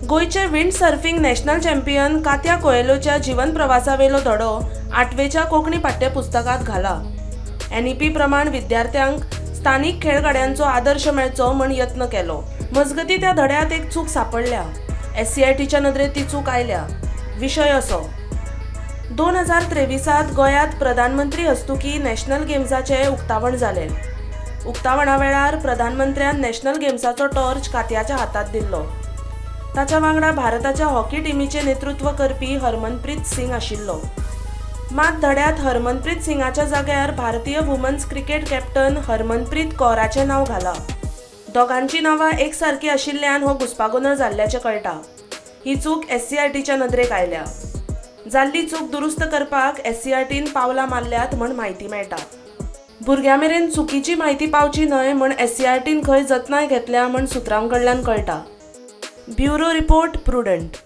गोंयचे wind surfing national champion कात्या कोएलोच्या जीवन प्रवासावेलो धडो आठवेच्या कोंकणी पाठ्यपुस्तकांत घाला. एनईपी प्रमाण विद्यार्थ्यांक स्थानीक खेळगड्यांचो आदर्श मेळचो म्हण यत्न केलो. मजगतीं, त्या धड्यांत एक चूक सांपडल्या. एससीईआरटीच्या नदरेंत ती चूक आयल्या. विशय असो, 2023त गोंयांत प्रधानमंत्री हस्तुकीं नॅशनल गेम्साचें उक्तावण जालें. उक्तावणा वेळार प्रधानमंत्र्यान नॅशनल गेम्साचो टॉर्च कात्याच्या हातांत दिल्लो. ताच्या वांगडा भारताच्या हॉकी टिमीचें नेतृत्व करपी हरमनप्रीत सिंग आशिल्लो. मात धड्यांत हरमनप्रीत सिंगाच्या जाग्यार भारतीय वुमन्स क्रिकेट कॅप्टन हरमनप्रीत कौराचें नांव घालां. दोगांची नांवां एकसारकी आशिल्ल्यान हो घुस्पागोंदळ जाल्ल्याचें कळटा. ही चूक एससीईआरटीच्या नदरेक आयल्या. जाल्ली चूक दुरुस्त करपाक एससीईआरटीन पावलां मारल्यात म्हण म्हायती मेळटा. भुरग्यां मेरेन चुकीची म्हायती पावची न्हय म्हण एससीईआरटीन खंय जतनाय घेतल्या म्हण सुत्रां कडल्यान कळटा. Bureau report, Prudent.